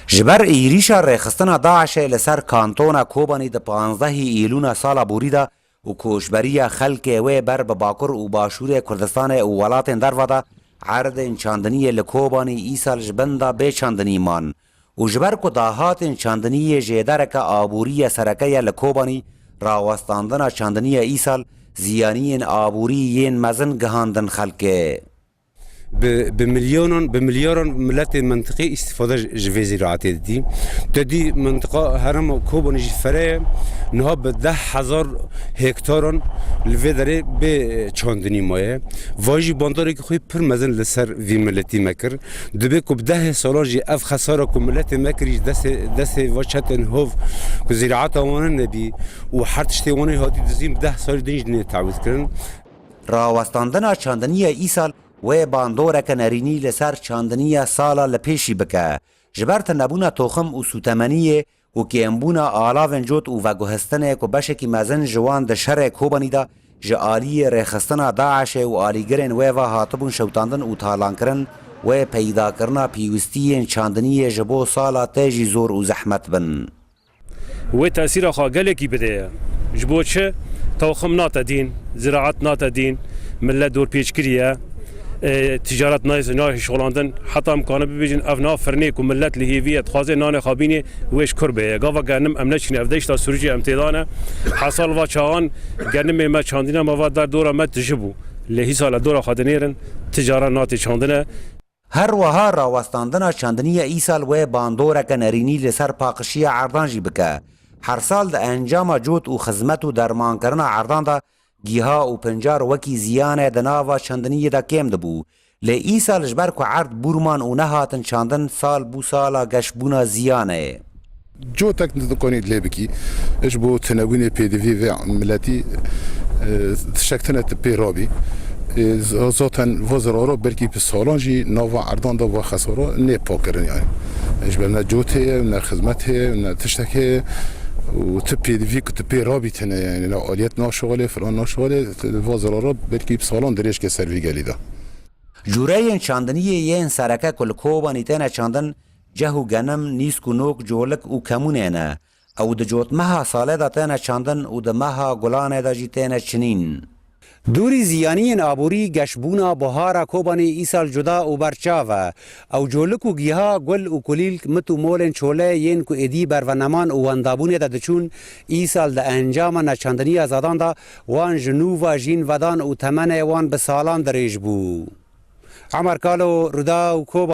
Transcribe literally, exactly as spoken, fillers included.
Ji ber êrîşa rêxistina DAIŞ'ê li ser kantona Kobanî di panzdehê Îlûna sala borî de û koçberiya xelkê wê ber bi Bakur û Başûrê Kurdistanê û welatên derve de erdên çandiniyê li Kobanî îsal ji bin de bê çandinî man û ji ber ku dahatên çandiniyê jêdereke aborî ye sereke ye li Kobanî, rawestandina çandiniyê îsal ziyaniyên aborî yên mezin gihandin xelkê. Bi, bi milyonan, bi milyaran miletê mentiqê îstîfade ji, ji vê zîraetê didî. Te dî mentiqa herêma Kobanî jî fere ye. Niha bi deh hezar hektaran li vê derê bê çandinî maye. Va jî bandarekî xwe pir mezin li ser vî miletî me kir. Dibê ku bi dehê salan jî ev xesara ku miletê me kirî ji destê, destê va çetên hov ku zîraeta wan nebî û her tiştê wan ê hatî dizîn bi deh salî din jî nê tewît kirin. Rawestandina çandiniya îsal wê bandoreke nerînî li ser çandiniya sala li pêşî bike. Ji ber tunebûna toxim û sûtemeniyê û kêmbûna alavên cot û veguhestinê ku beşekî mezin ji wan di şerê Kobanî de ji aliyê rêxistina DAIŞ'ê û alîgirên wê ve hatibûn şewtandin û talankirin, wê peydakirina pêwîstiyên çandiniyê ji bo sala tê jî zor û zehmet bin. Wê tesîra xwe gelekî bide ye. Ji bo çi? Toxim nate dîn, ziraet nate dîn, millet dorpêç kiriye, e, ticaret nayê, nayê şixulandin. Heta em kanin bibêjin, ev nav firnê ku millet li hêvî ye, dixwaze nanê xwe bînê, wê ji kur bê ye. Gava genim em neçîne, ev deşta Sûricê em tê de ne. Hesal va çaxan genimê me, çandîna me va der dora me tiji bû. Lê hîsa li dora xwe dinêrin, ticaret natê çandine. Her wiha rawestandina çandiniyê îsal wê bandoreke nerînî li ser paqişiya erdan jî bike. Her sal di encama cot û xizmet û dermankirina erdan de giha û pincar wekî ziyane di nava çandiniyê de kêm dibû. Lê îsal ji ber ku erd bûrman û nehatin çandin, sal bû sala geşbûna ziyanê. Cotek dikanî lê bikî. Ji bo tunebûnê pêdivî vê miletî, e, tiştek tune tu pê rabî. E, z-, zaten va ziraro belkî bi salan jî nava erdan de va xesaro nê pakirin yani. Ji ber ne cot heye, ne xizmet heye, ne tiştek heye. Û tu pêdivî ku tu pê rabî tune yani, ne aliyet naşixulê, filan naşixulê, va ziraro belkî bi salan dirêj ke ser vî gelî de. Cûreyên çandiniyê yên sereke ku li Kobanî têne çandin, ceh û genim, nîsk û nok, colik û kemûnê ne. Ew di cotmeha salê de têne çandin û di meha gulanê de jî têne çinîn. Dûrî ziyaniyên aborî, geşbûna buhara Kobanî îsal cuda û berçav e. Ew colik û giha, gul û kulîlk, mit û molên çolê yên ku êdî berveneman û wendabûnê de diçûn, îsal di encama neçandiniya zadan de wan ji nû ve jîn vedan û temenê wan bi salan dirêj bû. Emer Kalo, Rûdaw, Kobanî.